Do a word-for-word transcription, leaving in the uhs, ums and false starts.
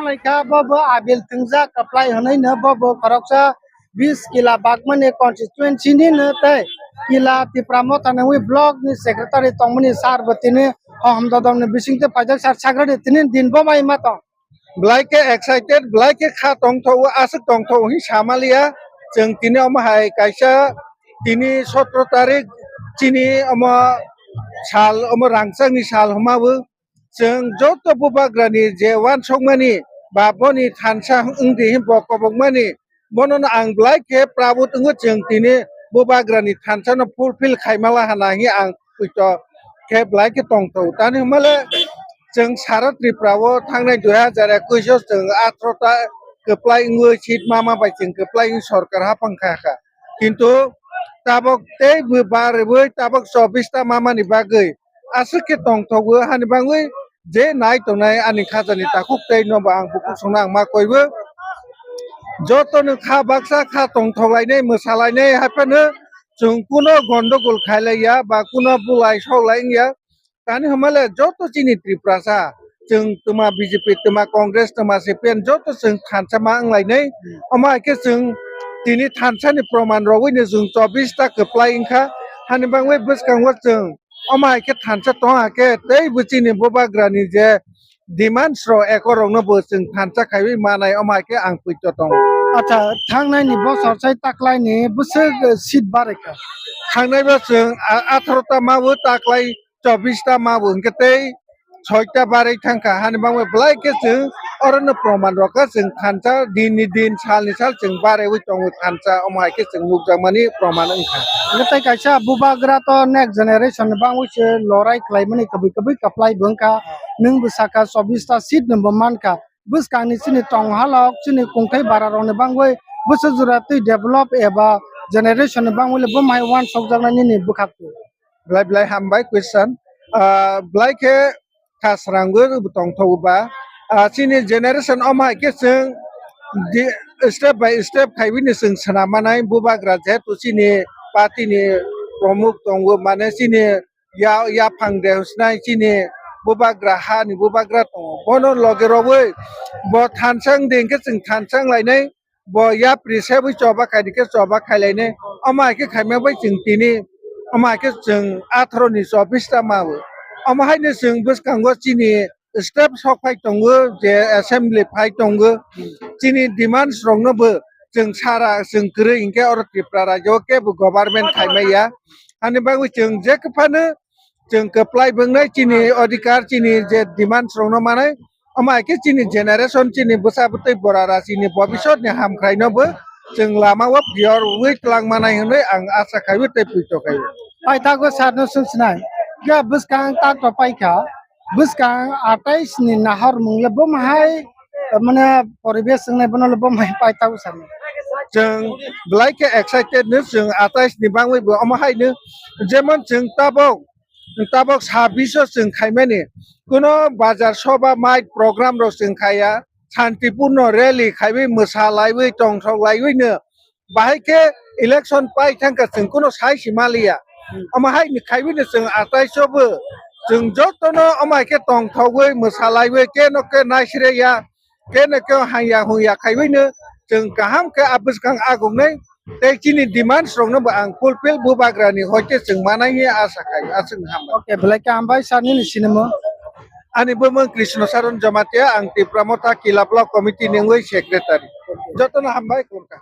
Kha bo bo abil thwngjak kwplai hwnwi no bo bo khoroksa bis kila bagmani constituency ni no tei kila Tipra Motha nangwi block ni secretary tongmani sir bo tini o hamdodom ni bisingtwi paijak sir sagradi tini din bo mai ma tong. Belai khe excited, belai khe kha tongthogo, aswk tongthogo hwnwi samaliya. Chwng tini omo hai kaisa tini sotro tarik chini omo sal, omo rangchakni sal hwnma bo chwng joto bubagrani je uansukmani ba boni thansa wngdi hwnba kobokmani, bono no ang belai khe proud wngo, chwng tini bubagrani thansa no fulfill khaimala hana hwnwi ang poito khe belai khe tongthogo. Tani hwnmale chwng sara Tripura o thangnai dui hazar ekwis o chwng atharo ta kwplai wngwi seat mama bai chwng kwplai wngwi sorkar haphang kha kha. Kintu tabok tei bw barwi tabok chobbish ta mamani bagwi aswk khe tongthogo hani bagwi je nai tongnai ani khajani takhuk tei no bo ang bukhuk songno ang ma koibo. Joto no kha baksa kha tongthok lainai mwsa lainai haiphano chwng kuno gondogol khailaiya ba kuno bulai sok lai wngya. Tani hwnmale joto chini Tiprasa, chwng twma B J P, twma Congress, twma C P M, joto chwng thansa ma wng lainai. Omo hai khe chwng tini thansa ni proman rogwi no chwng chobbish ta kwplai wngkha. Hani bagwi bwskango chwng omo hai khe thansa tong ha khe tei bo chini bubagrani je demands rok ekorokno bo chwng thansa khaiwi manai, omo hai khe ang poito tongo. Acha, thangnai ni bosor sai taklai ni bwswk, eh, seat barwi kha. Thangnai bo chwng a-, atharo ta ma bo taklai chobbish ta ma bo hwnkhe tei soita barwi thangkha, hani bagwi belai khe chwng orono proman rokha chwng thansa din ni din sal ni sal chwng barwi tongo thansa, omo hai khe chwng nukjakmani proman wngkha. Hwnkhe tei kaisa bubagra to next generation ni bagwi se lorai khlaimani kwbwi kwbwi kwplai bo wngkha, nwng bwsakha chobbish ta seat no bo mankha. Bwskangni chini tonghalok, chini kungthai bararokni bagwi bwsajora twi develop eba generation ni bagwi le bumhai uansukjaknai nini bwkhak twi. Belai belai hambai question. Ah, belai khe kha srangwi tongthogo ba. Ah, chini generation omo hai khe chwng di-, step by step khaiwi ni chwng swnam manai bubagra jehetu chini party ni promuk tongo, mane chini ya, yaphang de hwsnai chini bubagra, hani bubagra tongo. Bono loge rogwi bo thansa wngdi hwnkhe chwng thansa wnglainai, bo yapri sebwi choba khaidi khe choba khailainai. Omo hai khe khaima bai chwng tini, omo hai khe chwng atharo ni chobbish ta mawo. Omo haino chwng bwskango chini step sok phai tongo, je assembly phai tongo, chini demands rokno bo chwng sara chwng kwrwi hinkhe oro Tripura rajyo o kebo government khaimaya. Ani bagwi chwng je kwphano chwng kwplai wngnai chini odhikar, chini je demands rokno manai, omo hai khe chini generation, chini bwsa bwtwi borara chini bobisot ni hamkhraino bo chwng lama o phiyor wi twlang manai hwnwi ang asa khaiwi tei puito khaiwi. Paithago sir no swngsinai, ya bwskang tak to paikha. Bwskang atais ni nahor mung le bumhai, mane, poribesh wngnai bono le bumhai paitao sani. Chwng belai khe excited no chwng atais ni bagwi bo omo hai no, jemon chwng tabok, tabok sabbish o chwng khaimani kuno bazar soba mic program rok chwng khaiya, santipurno rally khaiwi mwsa laiwi tongthok laiwi no bahai khe election pai thangkha chwng kuno sai si maliya. Omo hai ni khaiwi no chwng atais o bo chwng jotono omo hai khe tongthogwi mwsa laiwi keno khe naisire ya, keno khe hangya hungya khaiwi no chwng kaham khe a bwskang agongnai tei chini demands rokno bo ang fulfill bubagrani hoite chwng manai hwnwi asa khai, aswk no hambai. Okay, belai khe hambai sir nini sinimo. Ani bumung Krishna Saran Jamatia, ang Tipra Motha Kila Block Committee ni wngwi secretary. Jotono hambai khulumkha.